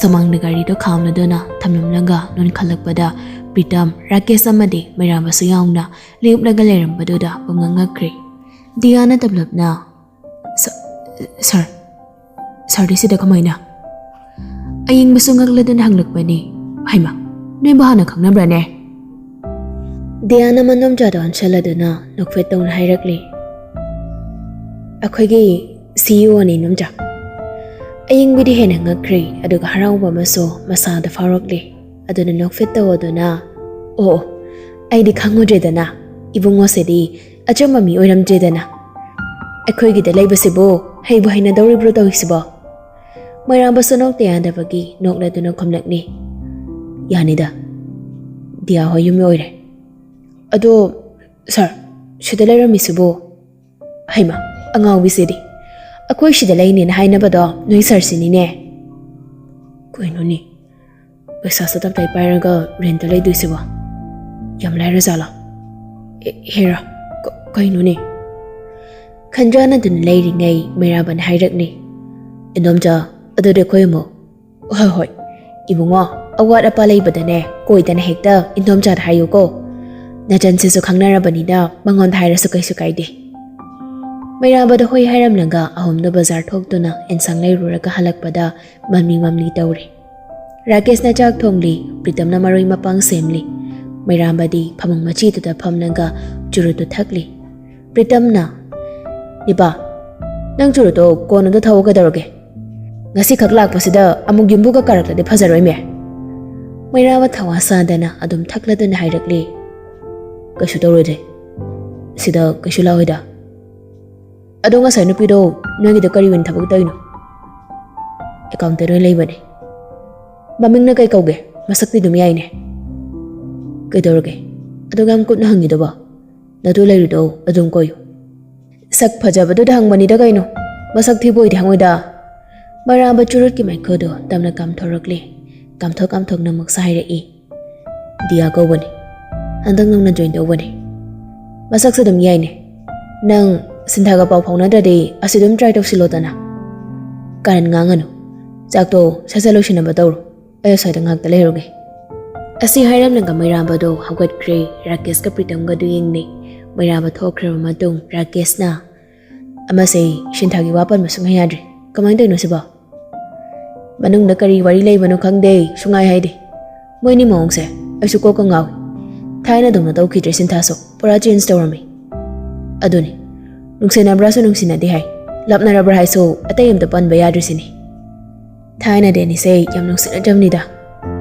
ꯁꯨꯃꯥꯡꯗ ꯒꯥꯔꯤꯗꯣ ꯈꯥꯝꯂꯗꯨꯅ ꯊꯝꯂꯝꯂꯒ ꯅꯣꯟꯈꯠꯂꯛꯄꯗ ꯄ꯭ꯔꯤꯇꯝ, ꯔꯥꯀꯦꯁ ꯑꯃꯗꯤ ꯃꯩꯔꯥꯕꯁꯨ ꯌꯥꯎꯅ ꯂꯦꯞꯂꯒ ꯂꯩꯔꯝꯕꯗꯨꯗ ꯄꯨꯡꯉꯛ ꯉꯛꯈ꯭ꯔꯦ꯫ ꯗꯤꯌꯥꯅ ꯇꯞꯂꯞꯅ, "ꯁ-, ꯁꯥꯔ, ꯁꯥꯔꯗꯤ ꯁꯤꯗ ꯀꯃꯥꯏꯅ?" ꯑꯌꯤꯡꯕꯁꯨ ꯉꯛꯂꯗꯨꯅ ꯍꯪꯂꯛꯄꯅꯤ, "ꯍꯩꯃꯥ, ꯅꯣꯏꯕꯨ ꯍꯥꯟꯅ ꯈꯪꯅꯕ꯭ꯔꯥꯅꯦ?" ꯗꯤꯌꯥꯅ ꯃꯟꯗꯣꯝꯆꯥꯗ ꯑꯣꯟꯁꯤꯜꯂꯗꯨꯅ ꯅꯣꯛꯐꯦꯠ ꯇꯧꯅ ꯍꯥꯏꯔꯛꯂꯤ, ꯑꯩꯈꯣꯏꯒꯤ ꯁꯤ ꯏ ꯑꯣ ꯅꯤ, ꯏꯅꯣꯝꯆꯥ꯫ ꯑꯌꯤꯡꯕꯤꯗꯤ ꯍꯦꯟꯅ ꯉꯛꯈ꯭ꯔꯦ, ꯑꯗꯨꯒ ꯍꯔꯥꯎꯕ ꯑꯃꯁꯨ ꯃꯁꯥꯗ ꯐꯥꯎꯔꯛꯂꯦ꯫ ꯑꯗꯨꯅ ꯅꯣꯛꯐꯦꯠ ꯇꯧꯗꯨꯅ, "ꯑꯣ, ꯑꯣ, ꯑꯩꯗꯤ ꯈꯪꯉꯨꯗ꯭ꯔꯦꯗꯅ꯫ ꯏꯕꯨꯡꯉꯣꯁꯤꯗꯤ ꯑꯆꯝꯕ ꯃꯤ ꯑꯣꯏꯔꯝꯗ꯭ꯔꯦꯗꯅ꯫ ꯑꯩꯈꯣꯏꯒꯤꯗ ꯂꯩꯕꯁꯤꯕꯨ ꯍꯩꯕꯨ ꯍꯩꯅꯗꯧꯔꯤꯕ꯭ꯔꯣ ꯇꯧꯔꯤꯁꯤꯕꯣ?" ꯃꯩꯔꯥꯕꯁꯨ ꯅꯣꯛꯇ ꯌꯥꯗꯕꯒꯤ ꯅꯣꯛꯂꯗꯨꯅ ꯈꯨꯝꯂꯛꯂꯤ, "ꯌꯥꯅꯤꯗ, ꯗꯤꯌꯥ ꯍꯣꯏ ꯌꯨꯝ ꯑꯣꯏꯔꯦ꯫ ꯑꯗꯣ ꯁꯥꯔ, ꯁꯤꯗ ꯂꯩꯔꯝꯃꯤꯁꯤꯕꯨ? ꯍꯩꯃ, ꯑꯉꯥꯎꯕꯤꯁꯤꯗꯤ! ꯑꯩꯈꯣꯏ ꯁꯤꯗ ꯂꯩꯅꯦꯅ ꯍꯥꯏꯅꯕꯗꯣ ꯅꯣꯏ ꯁꯥꯔꯁꯤꯅꯤꯅꯦ꯫ ꯀꯩꯅꯣꯅꯦ, ꯄꯩꯁꯥꯁꯨ ꯇꯞꯇꯥꯏ ꯄꯥꯏꯔꯒ ꯔꯦꯟꯇ ꯂꯩꯗꯣꯏꯁꯤꯕꯣ? ꯌꯥꯝ ꯂꯥꯏꯔꯖꯥꯠꯂꯣ? ꯑꯦ, ꯍꯦꯔꯥ, ꯀ-, ꯀꯩꯅꯣꯅꯦ?" ꯈꯟꯖꯥꯟꯅꯗꯨꯅ ꯂꯩꯔꯤꯉꯩ ꯃꯩꯔꯥꯕꯅ ꯍꯥꯏꯔꯛꯂꯦ, "ꯏꯟꯗꯣꯝꯆꯥ, ꯑꯗꯨꯗꯤ ꯑꯩꯈꯣꯏ ꯑꯃꯨꯛ..." "ꯍꯣꯏ, ꯍꯣꯏ, ꯏꯕꯨꯡꯉꯣ, ꯑꯋꯥꯠ ꯑꯄꯥ ꯂꯩꯕꯗꯅꯦ ꯀꯣꯏꯗꯅ ꯍꯦꯛꯇ ꯏꯟꯗꯣꯝꯆꯥꯗ ꯍꯥꯏꯌꯨꯀꯣ꯫ ꯅꯆꯟꯁꯤꯁꯨ ꯈꯪꯅꯔꯕꯅꯤꯅ ꯃꯉꯣꯟꯗ ꯍꯥꯏꯔꯁꯨ ꯀꯩꯁꯨ ꯀꯥꯏꯗꯦ꯫" ꯃꯩꯔꯥꯕꯗ ꯍꯣꯏ ꯍꯥꯏꯔꯝꯂꯒ ꯑꯍꯨꯝꯗꯣ ꯕꯖꯥꯔ ꯊꯣꯛꯇꯨꯅ ꯑꯦꯟꯁꯥꯡ ꯂꯩꯔꯨꯔꯒ ꯍꯜꯂꯛꯄꯗ ꯃꯝꯂꯤ ꯃꯝꯂꯤ ꯇꯧꯔꯦ꯫ ꯔꯥꯀꯦꯁꯅ ꯆꯥꯛ ꯊꯣꯡꯂꯤ, ꯄ꯭ꯔꯤꯇꯝꯅ ꯃꯔꯣꯏ ꯃꯄꯥꯡ ꯁꯦꯝꯂꯤ꯫ ꯃꯩꯔꯥꯕꯗꯤ ꯐꯃꯨꯡ ꯃꯆꯤꯗꯨꯗ ꯐꯝꯂꯒ ꯆꯨꯔꯨꯠꯇꯨ ꯊꯛꯂꯤ꯫ ꯄ꯭ꯔꯤꯇꯝꯅ, "ꯅꯤꯄꯥ, ꯅꯪ ꯆꯨꯔꯨꯠꯇꯣ ꯀꯣꯟꯅꯗ ꯊꯛꯑꯣ, ꯀꯩꯗꯧꯔꯒꯦ? ꯉꯁꯤꯈꯛ ꯂꯥꯛꯄꯁꯤꯗ ꯑꯃꯨꯛ ꯌꯨꯝꯕꯨꯒ ꯀꯥꯔꯛꯂꯗꯤ ꯐꯖꯔꯣꯏꯃꯦ꯫" ꯃꯩꯔꯥꯕ ꯊꯋꯥ ꯁꯥꯗꯅ ꯑꯗꯨꯝ ꯊꯛꯂꯗꯨꯅ ꯍꯥꯏꯔꯛꯂꯤ, "ꯀꯩꯁꯨ ꯇꯧꯔꯣꯏꯗꯦ, ꯁꯤꯗ ꯀꯩꯁꯨ ꯂꯥꯛꯑꯣꯏꯗ꯫ ꯑꯗꯣ ꯉꯁꯥꯏ ꯅꯨꯄꯤꯗꯣ ꯅꯣꯏꯒꯤꯗ ꯀꯔꯤ ꯑꯣꯏꯅ ꯊꯕꯛ ꯇꯧꯔꯤꯅꯣ?" "ꯑꯦꯀꯥꯎꯟꯇꯦꯟ ꯑꯣꯏꯅ ꯂꯩꯕꯅꯦ꯫" "ꯃꯃꯤꯡꯅ ꯀꯩ ꯀꯧꯒꯦ? ꯃꯁꯛꯇꯤ ꯑꯗꯨꯝ ꯌꯥꯏꯅꯦ꯫" "ꯀꯩꯗꯧꯔꯒꯦ? ꯑꯗꯨꯒ ꯌꯥꯝ ꯀꯨꯞꯅ ꯍꯪꯉꯤꯗꯨꯕꯣ? ꯅꯇꯨ ꯂꯩꯔꯤꯗꯣ ꯑꯗꯨꯝ ꯀꯣꯏꯌꯨ꯫" "ꯁꯛ ꯐꯖꯕꯗꯨꯗ ꯍꯪꯕꯅꯤꯗ ꯀꯩꯅꯣ, ꯃꯁꯛ ꯊꯤꯕ ꯑꯣꯏꯗꯤ ꯍꯪꯉꯣꯏꯗ꯫" ꯃꯩꯔꯥꯕ ꯆꯨꯔꯨꯠꯀꯤ ꯃꯩꯈꯨꯗꯣ ꯇꯞꯅ ꯀꯥꯝꯊꯣꯔꯛꯂꯦ꯫ ꯀꯥꯝꯊꯣꯛ ꯀꯥꯝꯊꯣꯛꯅ ꯑꯃꯨꯛꯁꯨ ꯍꯥꯏꯔꯛꯏ, "ꯗꯤꯌꯥ ꯀꯧꯕꯅꯦ꯫ ꯍꯟꯗꯛ ꯅꯧꯅ ꯖꯣꯏꯟ ꯇꯧꯕꯅꯦ꯫ ꯃꯁꯛꯁꯨ ꯑꯗꯨꯝ ꯌꯥꯏꯅꯦ꯫ ꯅꯪ ꯁꯤꯟꯊꯥꯒ ꯄꯥꯎ ꯐꯥꯎꯅꯗ꯭ꯔꯗꯤ ꯑꯁꯤ ꯑꯗꯨꯝ ꯇ꯭ꯔꯥꯏ ꯇꯧꯁꯤꯜꯂꯣꯗꯅ꯫ ꯀꯥꯔꯟ ꯉꯥꯡꯉꯅꯨ꯫ ꯆꯥꯛꯇꯣ ꯁꯠ ꯁꯠ ꯂꯣꯏꯁꯤꯟꯅꯕ ꯇꯧꯔꯣ꯫ ꯑꯩ ꯑꯁ꯭ꯋꯥꯏꯗ ꯉꯥꯛꯇ ꯂꯩꯔꯨꯒꯦ꯫" ꯑꯁꯤ ꯍꯥꯏꯔꯝꯂꯒ ꯃꯩꯔꯥꯕꯗꯣ ꯍꯧꯒꯠꯈ꯭ꯔꯦ꯫ ꯔꯥꯀꯦꯁꯀ ꯄ꯭ꯔꯤꯇꯝꯒꯗꯨ ꯌꯦꯡꯅꯩ꯫ ꯃꯩꯔꯥꯕ ꯊꯣꯛꯈ꯭ꯔꯕ ꯃꯇꯨꯡ ꯔꯥꯀꯦꯁꯅ, "ꯑꯃꯁꯦ ꯁꯤꯟꯊꯥꯒꯤ ꯋꯥ ꯄꯟꯕ ꯁꯨꯡꯌꯥ ꯌꯥꯗ꯭ꯔꯦ꯫ ꯀꯃꯥꯏꯅ ꯇꯧꯔꯤꯅꯣ ꯁꯤꯕꯣ? ꯃꯅꯨꯡꯗ ꯀꯔꯤ ꯋꯥꯔꯤ ꯂꯩꯕꯅꯣ ꯈꯪꯗꯦ, ꯁꯨꯡꯍꯥꯏ ꯍꯥꯏꯗꯦ꯫ ꯃꯣꯏꯅꯤ ꯃꯑꯣꯡꯁꯦ ꯑꯩꯁꯨ ꯀꯣꯛꯀ ꯉꯥꯎꯏ꯫ ꯊꯥꯏꯅꯗꯧꯅ ꯇꯧꯈꯤꯗ꯭ꯔꯦ ꯁꯤꯟꯊꯥꯁꯨ, ꯄꯨꯔꯥ ꯆꯦꯟꯖ ꯇꯧꯔꯝꯃꯤ꯫ ꯑꯗꯨꯅꯤ, ꯅꯨꯡꯁꯤꯅꯕ꯭ꯔꯥꯁꯨ ꯅꯨꯡꯁꯤꯅꯗꯦ ꯍꯥꯏ, ꯂꯥꯞꯅꯔꯕ꯭ꯔꯥ ꯍꯥꯏꯁꯨ ꯑꯇꯩ ꯑꯝꯇ ꯄꯟꯕ ꯌꯥꯗ꯭ꯔꯤꯁꯤꯅꯤ꯫ ꯊꯥꯏꯅꯗꯤ ꯑꯅꯤꯁꯦ ꯌꯥꯝ ꯅꯨꯡꯁꯤꯅꯖꯕꯅꯤꯗ꯫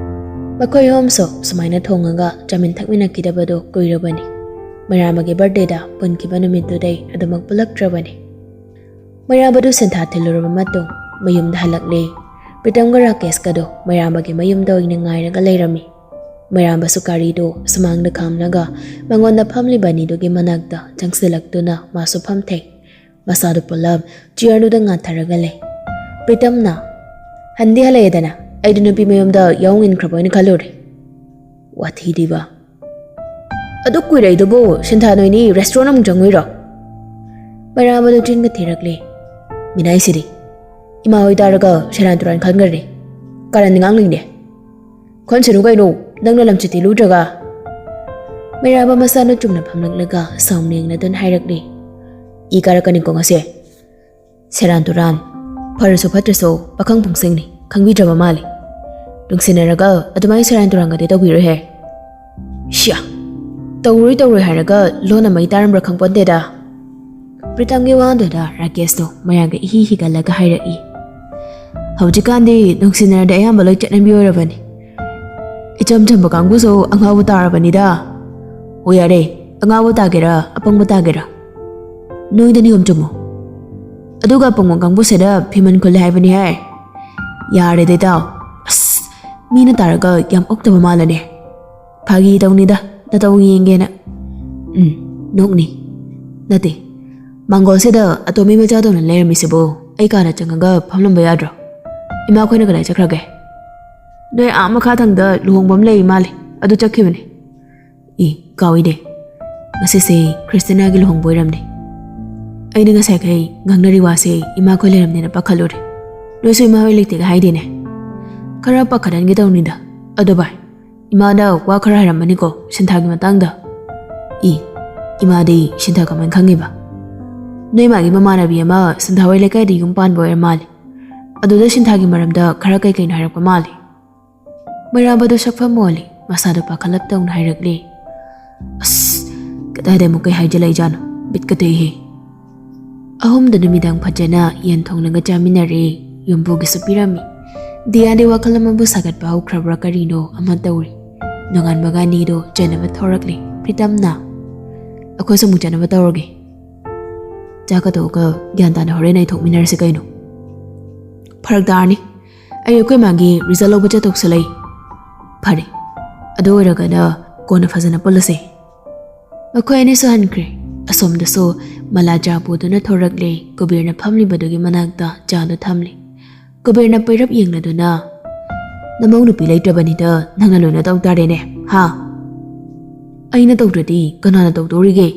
ꯃꯈꯣꯏ ꯑꯍꯨꯝꯁꯨ ꯁꯨꯃꯥꯏꯅ ꯊꯣꯡꯉꯒ ꯆꯥꯃꯤꯟ ꯊꯛꯃꯤꯟꯅꯈꯤꯗꯕꯗꯣ ꯀꯨꯏꯔꯕꯅꯤ꯫ ꯃꯩꯔꯥꯕꯒꯤ ꯕꯥꯔꯗꯦꯗ ꯄꯨꯟꯈꯤꯕ ꯅꯨꯃꯤꯠꯇꯨꯗꯩ ꯑꯗꯨꯃꯛ ꯄꯨꯜꯂꯛꯇ꯭ꯔꯕꯅꯤ꯫ ꯃꯩꯔꯥꯕꯗꯨ ꯁꯦꯟꯊꯥ ꯊꯤꯜꯂꯨꯔꯕ ꯃꯇꯨꯡ ꯃꯌꯨꯝꯗ ꯍꯜꯂꯛꯂꯦ꯫ ꯄ꯭ꯔꯤꯇꯝꯒ ꯔꯥꯀꯦꯁꯀꯗꯣ ꯃꯩꯔꯥꯕꯒꯤ ꯃꯌꯨꯝꯗ ꯑꯣꯏꯅ ꯉꯥꯏꯔꯒ ꯂꯩꯔꯝꯃꯤ꯫ ꯃꯩꯔꯥꯕꯁꯨ ꯒꯥꯔꯤꯗꯨ ꯁꯨꯃꯥꯡꯗ ꯈꯥꯝꯂꯒ ꯃꯉꯣꯟꯗ ꯐꯝꯂꯤꯕ ꯑꯅꯤꯗꯨꯒꯤ ꯃꯅꯥꯛꯇ ꯆꯪꯁꯤꯜꯂꯛꯇꯨꯅ ꯃꯥꯁꯨ ꯐꯝꯊꯩ꯫ ꯃꯁꯥꯗꯨ ꯄꯨꯂꯞ ꯆꯤꯌꯔꯗꯨꯗ ꯉꯥꯊꯔꯒ ꯂꯩ꯫ ꯄ꯭ꯔꯤꯇꯝꯅ, "ꯍꯟꯗꯤ ꯍꯜꯂꯛꯑꯦꯗꯅ, ꯑꯩꯗꯤ ꯅꯨꯄꯤ ꯃꯌꯨꯝꯗ ꯌꯥꯍꯧ ꯏꯟꯈ꯭ꯔꯕ ꯑꯣꯏꯅ ꯈꯜꯂꯨꯔꯦ꯫ ꯋꯥꯊꯤꯗꯤꯕ꯫ ꯑꯗꯨ ꯀꯨꯏꯔꯛꯏꯗꯨꯕꯨ ꯁꯤꯟꯊꯥ ꯅꯣꯏꯅꯤ ꯔꯦꯁꯇꯨꯔꯦꯟ ꯑꯃꯨꯛ ꯆꯪꯉꯨꯏꯔꯣ?" ꯃꯩꯔꯥꯕꯗꯨ ꯆꯤꯟꯒ ꯊꯤꯔꯛꯂꯦ꯫ "ꯃꯤꯅꯥꯏꯁꯤꯗꯤ, ꯏꯃꯥ ꯍꯣꯏ ꯇꯥꯔꯒ ꯁꯦꯔꯥꯟ ꯇꯨꯔꯥꯟ ꯈꯟꯈ꯭ꯔꯅꯤ꯫ ꯀꯔꯟ ꯉꯥꯡꯂꯤꯅꯦ꯫ ꯈꯟꯁꯅꯨ ꯀꯩꯅꯣ, ꯅꯪꯅ ꯂꯝꯆꯠꯇꯤ ꯂꯨꯗ꯭ꯔꯒ?" ꯃꯩꯔꯥꯕ ꯃꯁꯥꯅ ꯆꯨꯝꯅ ꯐꯝꯂꯛꯂꯒ ꯁꯥꯎꯅꯤꯡꯅꯗꯨꯅ ꯍꯥꯏꯔꯛꯂꯤ꯫ "ꯏ ꯀꯥꯔꯛꯀꯅꯤꯀꯣ ꯉꯁꯤ꯫ ꯁꯦꯔꯥꯟ ꯇꯨꯔꯥꯟ꯫ ꯐꯔꯁꯨ ꯐꯠꯇ꯭ꯔꯁꯨ ꯄꯥꯈꯪ ꯄꯨꯡꯁꯤꯡꯅꯤ, ꯈꯪꯕꯤꯗ꯭ꯔꯕ ꯃꯥꯜꯂꯤ꯫ ꯅꯨꯡꯁꯤꯅꯔꯒ ꯑꯗꯨꯃꯥꯏꯅ ꯁꯦꯔꯥꯟ ꯇꯨꯔꯥꯟꯒꯗꯤ ꯇꯧꯕꯤꯔꯣꯏꯍꯦ꯫ ꯁꯤꯌꯥ! ꯇꯧꯔꯣꯏ ꯇꯧꯔꯣꯏ ꯍꯥꯏꯔꯒ ꯂꯣꯟꯅ ꯃꯩ ꯇꯥꯔꯝꯕ꯭ꯔꯥ ꯈꯪꯄꯣꯟꯇꯦꯗ꯫" ꯄ꯭ꯔꯤꯇꯝꯒꯤ ꯋꯥꯗꯨꯗ ꯔꯥꯀꯦꯁꯇꯣ ꯃꯌꯥꯒ ꯏꯍꯤ ꯍꯤꯒꯠꯂꯒ ꯍꯥꯏꯔꯛꯏ꯫ "ꯍꯧꯖꯤꯛꯀꯥꯟꯗꯤ ꯅꯨꯡꯁꯤꯅꯔꯗꯤ ꯑꯌꯥꯝꯕ ꯂꯣꯏ ꯆꯠꯅꯕꯤ ꯑꯣꯏꯔꯕꯅꯤ꯫ ꯏꯆꯝ ꯆꯝꯕ ꯀꯥꯡꯕꯨꯁꯨ ꯑꯉꯥꯎꯕ ꯇꯥꯔꯕꯅꯤꯗ꯫ ꯑꯣ ꯌꯥꯔꯦ, ꯑꯉꯥꯎꯕ ꯇꯥꯒꯦꯔꯥ, ꯑꯄꯪꯕ ꯇꯥꯒꯦꯔꯥ꯫ ꯅꯣꯏꯗ ꯅꯤꯌꯣꯝ ꯆꯨꯝꯃꯣ꯫ ꯑꯗꯨꯒ ꯑꯄꯪꯕ ꯀꯥꯡꯕꯨꯁꯤꯗ ꯐꯤꯃꯟ ꯈꯨꯜꯂꯦ ꯍꯥꯏꯕꯅꯤ ꯍꯥꯏ꯫ ꯌꯥꯔꯦꯗ ꯏꯇꯥꯎ꯫ ꯑꯁ, ꯃꯤꯅ ꯇꯥꯔꯒ ꯌꯥꯝ ꯑꯣꯛꯇꯕ ꯃꯥꯜꯂꯅꯦ꯫ ꯐꯥꯒꯤ ꯇꯧꯅꯤꯗ, ꯅꯇꯧ ꯌꯦꯡꯒꯦꯅ꯫ ꯎꯝ, ꯅꯣꯛꯅꯤ꯫ ꯅꯠꯇꯦ, ꯃꯥꯡꯒꯣꯜꯁꯤꯗ ꯑꯇꯣꯝꯕꯤ ꯃꯆꯥꯗꯧꯅ ꯂꯩꯔꯝꯃꯤꯁꯤꯕꯨ ꯑꯩ ꯀꯥꯗ ꯆꯪꯉꯒ ꯐꯝꯂꯝꯕ ꯌꯥꯗ꯭ꯔꯣ? ꯏꯃꯥꯈꯣꯏꯅ ꯀꯗꯥꯏ ꯆꯠꯈ꯭ꯔꯒꯦ?" "ꯅꯣꯏ ꯑꯥ ꯃꯈꯥ ꯊꯪꯗ ꯂꯨꯍꯣꯡꯕ ꯑꯃ ꯂꯩ ꯃꯥꯜꯂꯦ, ꯑꯗꯨ ꯆꯠꯈꯤꯕꯅꯦ꯫" "ꯏ, ꯀꯥꯎꯏꯅꯦ꯫ ꯉꯁꯤꯁꯦ ꯈ꯭ꯔꯤꯁꯇꯤꯅꯥꯒꯤ ꯂꯨꯍꯣꯡꯕ ꯑꯣꯏꯔꯝꯅꯦ꯫ ꯑꯩꯅ ꯉꯁꯥꯏꯈꯩ ꯉꯥꯡꯅꯔꯤ ꯋꯥꯁꯦ ꯏꯃꯥꯈꯣꯏ ꯂꯩꯔꯝꯅꯦꯅ ꯄꯥꯈꯠꯂꯨꯔꯦ꯫ ꯅꯣꯏꯁꯨ ꯏꯃꯥ ꯍꯣꯏ ꯂꯩꯇꯦꯒ ꯍꯥꯏꯗꯦꯅꯦ꯫ ꯈꯔ ꯄꯥꯈꯠꯍꯟꯒꯦ ꯇꯧꯅꯤꯗ꯫ ꯑꯗꯣ ꯚꯥꯏ, ꯏꯃꯥꯅ ꯋꯥ ꯈꯔ ꯍꯥꯏꯔꯝꯃꯅꯤꯀꯣ ꯁꯤꯟꯊꯥꯒꯤ ꯃꯇꯥꯡꯗ꯫" "ꯏ, ꯏꯃꯥꯗꯤ ꯁꯤꯟꯊꯥ ꯀꯃꯥꯏꯅ ꯈꯪꯉꯤꯕ?" "ꯅꯣꯏ ꯃꯥꯒꯤ ꯃꯃꯥꯟꯅꯕꯤ ꯑꯃ ꯁꯤꯟꯊꯥ ꯍꯣꯏ ꯂꯩꯀꯥꯏꯗ ꯌꯨꯝ ꯄꯥꯟꯕ ꯑꯣꯏꯔ ꯃꯥꯜꯂꯦ꯫ ꯑꯗꯨꯗ ꯁꯤꯟꯊꯥꯒꯤ ꯃꯔꯝꯗ ꯈꯔ ꯀꯩ ꯀꯩꯅꯣ ꯍꯥꯏꯔꯛꯄ ꯃꯥꯜꯂꯦ꯫" ꯃꯩꯔꯥꯕꯗꯨ ꯁꯛꯐꯝ ꯑꯣꯜꯂꯤ, ꯃꯁꯥꯗꯨ ꯄꯥꯈꯠꯂꯞ ꯇꯧꯅ ꯍꯥꯏꯔꯛꯂꯦ꯫ "ꯑꯁ, ꯀꯗꯥꯏꯗ ꯑꯃꯨꯛ ꯀꯩ ꯍꯥꯏꯖꯤꯜꯂꯛꯏꯖꯥꯠꯅꯣ? ꯕꯤꯠꯀ ꯇꯦꯛꯏꯍꯦ꯫ ꯑꯍꯨꯝꯗ ꯅꯨꯃꯤꯗꯥꯡ ꯐꯖꯅ ꯌꯦꯟ ꯊꯣꯡꯂꯒ ꯆꯥꯃꯤꯟꯅꯔꯦ꯫ ꯌꯨꯝꯕꯨꯒꯤꯁꯨ ꯄꯤꯔꯝꯃꯤ꯫ ꯗꯤꯌꯥꯗꯤ ꯋꯥꯈꯜ ꯑꯃꯕꯨ ꯁꯥꯒꯠꯄ ꯍꯧꯈ꯭ꯔꯕ꯭ꯔꯥ ꯀꯔꯤꯅꯣ ꯑꯃ ꯇꯧꯔꯤ꯫ ꯅꯣꯡꯉꯥꯟꯕꯒ ꯑꯅꯤꯗꯣ ꯆꯠꯅꯕ ꯊꯧꯔꯛꯂꯦ꯫ ꯄ꯭ꯔꯤꯇꯝꯅ, "ꯑꯩꯈꯣꯏꯁꯨ ꯑꯃꯨꯛ ꯆꯠꯅꯕ ꯇꯧꯔꯒꯦ꯫ ꯆꯥꯛꯀ ꯇꯣꯛꯑꯒ ꯒ꯭ꯌꯥꯟ ꯇꯥꯅ ꯍꯣꯔꯦꯟ ꯑꯩ ꯊꯣꯛꯃꯤꯟꯅꯔꯁꯤ ꯀꯩꯅꯣ?" "ꯐꯔꯛ ꯇꯥꯔꯅꯤ꯫ ꯑꯩ ꯑꯩꯈꯣꯏ ꯃꯥꯒꯤ ꯔꯤꯖꯜ ꯂꯧꯕ ꯆꯠꯇꯧꯁꯨ ꯂꯩ꯫" "ꯐꯔꯦ, ꯑꯗꯨ ꯑꯣꯏꯔꯒꯅ ꯀꯣꯟꯅ ꯐꯖꯅ ꯄꯨꯜꯂꯁꯦ꯫" ꯃꯈꯣꯏ ꯑꯅꯤꯁꯨ ꯍꯟꯈ꯭ꯔꯦ꯫ ꯑꯁꯣꯝꯗꯁꯨ ꯃꯂꯥ ꯆꯥ ꯄꯨꯗꯨꯅ ꯊꯣꯔꯛꯂꯦ꯫ ꯀꯨꯕꯦꯔꯅ ꯐꯝꯂꯤꯕꯗꯨꯒꯤ ꯃꯅꯥꯛꯇ ꯆꯥꯗꯨ ꯊꯝꯂꯦ꯫ ꯀꯨꯕꯦꯔꯅ ꯄꯩꯔꯞ ꯌꯦꯡꯂꯗꯨꯅ, "ꯅꯃꯧ ꯅꯨꯄꯤ ꯂꯩꯇ꯭ꯔꯕꯅꯤꯗ ꯅꯪꯅ ꯂꯣꯏꯅ ꯇꯧ ꯇꯥꯔꯦꯅꯦ, ꯍꯥ?" "ꯑꯩꯅ ꯇꯧꯗ꯭ꯔꯗꯤ ꯀꯅꯥꯅ ꯇꯧꯗꯧꯔꯤꯒꯦ?"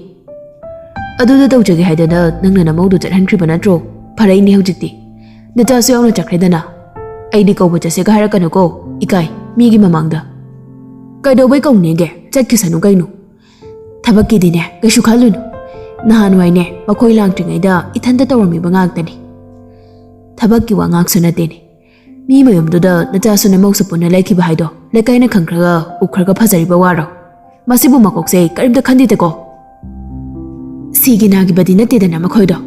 "ꯑꯗꯨꯗ ꯇꯧꯖꯒꯦ ꯍꯥꯏꯗꯅ ꯅꯪꯅ ꯅꯃꯧꯗꯨ ꯆꯠꯍꯟꯈ꯭ꯔꯤꯕ ꯅꯠꯇ꯭ꯔꯣ? ꯐꯔꯛꯏꯅꯦ ꯍꯧꯖꯤꯛꯇꯤ꯫ ꯅꯆꯥꯁꯨ ꯌꯥꯎꯅ ꯆꯠꯈ꯭ꯔꯦꯗꯅ꯫ ꯑꯩꯗꯤ ꯀꯧꯕ ꯆꯠꯁꯦꯒ ꯍꯥꯏꯔꯛꯀꯅꯨꯀꯣ꯫ ꯏꯀꯥꯏ, ꯃꯤꯒꯤ ꯃꯃꯥꯡꯗ꯫" "ꯀꯩꯗꯧꯕꯩ ꯀꯧꯅꯤꯒꯦ? ꯆꯠꯈꯤꯁꯅꯨ ꯀꯩꯅꯣ꯫ ꯊꯕꯛꯀꯤꯗꯤꯅꯦ, ꯀꯩꯁꯨ ꯈꯜꯂꯨꯅꯨ꯫ ꯅꯍꯥꯟꯋꯥꯏꯅꯦ, ꯃꯈꯣꯏ ꯂꯥꯛꯇ꯭ꯔꯤꯉꯩꯗ ꯏꯊꯟꯇ ꯇꯧꯔꯝꯃꯤꯕ ꯉꯥꯛꯇꯅꯤ꯫ ꯊꯕꯛꯀꯤ ꯋꯥ ꯉꯥꯛꯁꯨ ꯅꯠꯇꯦꯅꯦ꯫ ꯃꯤ ꯃꯌꯨꯝꯗꯨꯗ ꯅꯆꯥꯁꯨ ꯅꯃꯧꯁꯨ ꯄꯨꯟꯅ ꯂꯩꯈꯤꯕ ꯍꯥꯏꯗꯣ ꯂꯩꯀꯥꯏꯅ ꯈꯪꯈ꯭ꯔꯒ ꯎꯈ꯭ꯔꯒ ꯐꯖꯔꯤꯕ ꯋꯥꯔꯣ? ꯃꯁꯤꯕꯨ ꯃꯀꯣꯛꯁꯦ ꯀꯔꯤꯝꯇ ꯈꯟꯗꯦꯗꯀꯣ꯫" "ꯁꯤꯒꯤ ꯅꯥꯒꯤꯕꯗꯤ ꯅꯠꯇꯦꯗꯅ ꯃꯈꯣꯏꯗꯣ꯫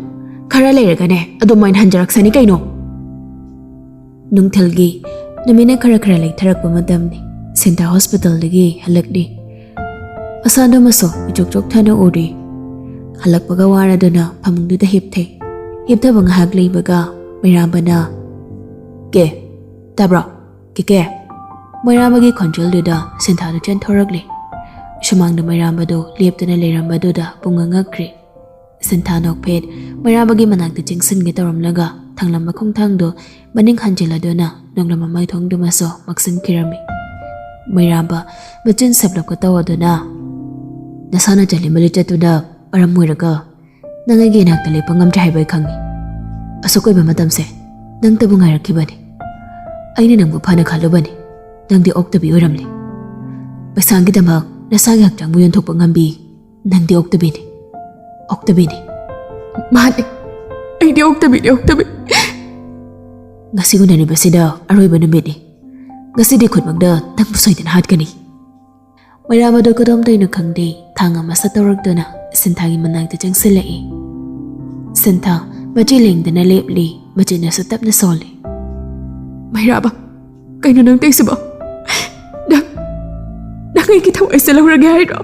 ꯈꯔ ꯂꯩꯔꯒꯅꯦ ꯑꯗꯨꯃꯥꯏꯅ ꯍꯟꯖꯔꯛꯁꯅꯤ ꯀꯩꯅꯣ꯫" ꯅꯨꯡꯊꯤꯜꯒꯤ ꯅꯨꯃꯤꯠꯅ ꯈꯔ ꯈꯔ ꯂꯩꯊꯔꯛꯄ ꯃꯇꯝꯅꯤ꯫ ꯁꯤꯟꯊꯥ ꯍꯣꯁꯄꯤꯇꯥꯜꯗꯒꯤ ꯍꯜꯂꯛꯂꯤ꯫ ꯃꯁꯥꯗꯨꯃꯁꯨ ꯏꯆꯣꯛ ꯆꯣꯛꯊꯅ ꯎꯔꯤ꯫ ꯍꯜꯂꯛꯄꯒ ꯋꯥꯔꯗꯨꯅ ꯐꯃꯨꯡꯗꯨꯗ ꯍꯤꯞꯊꯩ꯫ ꯍꯤꯞꯊꯕ ꯉꯥꯏꯍꯥꯛ ꯂꯩꯕꯒ ꯃꯩꯔꯥꯝꯕꯅ, "ꯀꯦ, ꯇꯥꯕ꯭ꯔꯣ? ꯀꯦ ꯀꯦ?" ꯃꯩꯔꯥꯝꯕꯒꯤ ꯈꯣꯟꯖꯦꯜꯗꯨꯗ ꯁꯤꯟꯊꯥꯗꯨ ꯆꯦꯟꯊꯣꯔꯛꯂꯦ꯫ ꯁꯨꯃꯥꯡꯗ ꯃꯩꯔꯥꯝꯕꯗꯨ ꯂꯦꯞꯇꯨꯅ ꯂꯩꯔꯝꯕꯗꯨꯗ ꯄꯨꯡꯉꯛ ꯉꯛꯈ꯭ꯔꯦ꯫ ꯁꯤꯟꯊꯥ ꯅꯣꯛꯐꯦꯠ ꯃꯩꯔꯥꯕꯒꯤ ꯃꯅꯥꯛꯇ ꯆꯪꯁꯤꯟꯒꯦ ꯇꯧꯔꯝꯂꯒ ꯊꯪꯂꯝꯕ ꯈꯣꯡꯊꯥꯡꯗꯣ ꯃꯅꯤꯡ ꯍꯟꯖꯤꯜꯂꯗꯨꯅ ꯅꯣꯡꯂꯝꯕ ꯃꯥꯏꯊꯣꯡꯗꯨꯃꯁꯨ ꯃꯛꯁꯤꯟꯈꯤꯔꯝꯃꯤ꯫ ꯃꯩꯔꯥꯕ ꯃꯆꯤꯟ ꯁꯦꯞꯂꯞꯀ ꯇꯧꯔꯗꯨꯅ, "ꯅꯁꯥꯅ ꯆꯂꯤꯃꯂꯤ ꯆꯠꯇꯨꯅ ꯃꯔꯝ ꯑꯣꯏꯔꯒ ꯅꯪ ꯑꯩꯒꯤ ꯏꯅꯥꯛꯇ ꯂꯦꯞꯄ ꯉꯝꯗ꯭ꯔꯦ ꯍꯥꯏꯕ ꯑꯩ ꯈꯪꯉꯤ꯫ ꯑꯁꯨꯛ ꯀꯨꯏꯕ ꯃꯇꯝꯁꯦ ꯅꯪꯇꯕꯨ ꯉꯥꯏꯔꯛꯈꯤꯕꯅꯤ꯫ ꯑꯩꯅ ꯅꯪꯕꯨ ꯐꯅ ꯈꯜꯂꯨꯕꯅꯤ꯫ ꯅꯪꯗꯤ ꯑꯣꯛꯇꯕꯤ ꯑꯣꯏꯔꯝꯂꯦ꯫ ꯄꯩꯁꯥꯒꯤꯗꯃꯛ ꯅꯁꯥꯒꯤ ꯍꯛꯆꯥꯡꯕꯨ ꯌꯣꯟꯊꯣꯛꯄ ꯉꯝꯕꯤ꯫ ꯅꯪꯗꯤ ꯑꯣꯛꯇꯕꯤꯅꯤ꯫ ꯑꯣꯛꯇꯕꯤꯅꯤ꯫ ꯃꯥꯅꯦ꯫ ꯑꯩꯗꯤ ꯑꯣꯛꯇꯕꯤꯅꯤ, ꯑꯣꯛꯇꯕꯤ꯫ ꯉꯁꯤ ꯎꯅꯔꯤꯕꯁꯤꯗ ꯑꯔꯣꯏꯕ ꯅꯨꯃꯤꯠꯅꯤ꯫ ꯉꯁꯤꯗꯤ ꯈꯨꯗꯤꯡꯃꯛꯇ ꯅꯪꯕꯨ ꯁꯣꯏꯗꯅ ꯍꯥꯠꯀꯅꯤ꯫" ꯃꯩꯔꯥꯕꯗꯨ ꯀꯗꯣꯝꯗꯩꯅꯣ ꯈꯪꯗꯦ, ꯊꯥꯡ ꯑꯃ ꯁꯠ ꯇꯧꯔꯛꯇꯨꯅ ꯁꯤꯟꯊꯥꯒꯤ ꯃꯅꯥꯛꯇ ꯆꯪꯁꯤꯜꯂꯛꯏ꯫ ꯁꯟꯊꯥ ꯃꯆꯦ ꯂꯦꯡꯗꯅ ꯂꯦꯞꯂꯤ꯫ ꯃꯆꯤꯟꯅꯁꯨ ꯇꯞꯅ ꯁꯣꯜꯂꯤ꯫ ꯃꯩꯔꯥꯕ, ꯀꯩꯅꯣ ꯅꯪ ꯇꯧꯏꯁꯤꯕꯣ? ꯅꯪ, ꯅꯪ ꯑꯩꯒꯤ ꯊꯋꯥꯏꯁꯦ ꯂꯧꯔꯒꯦ ꯍꯥꯏꯔꯣ?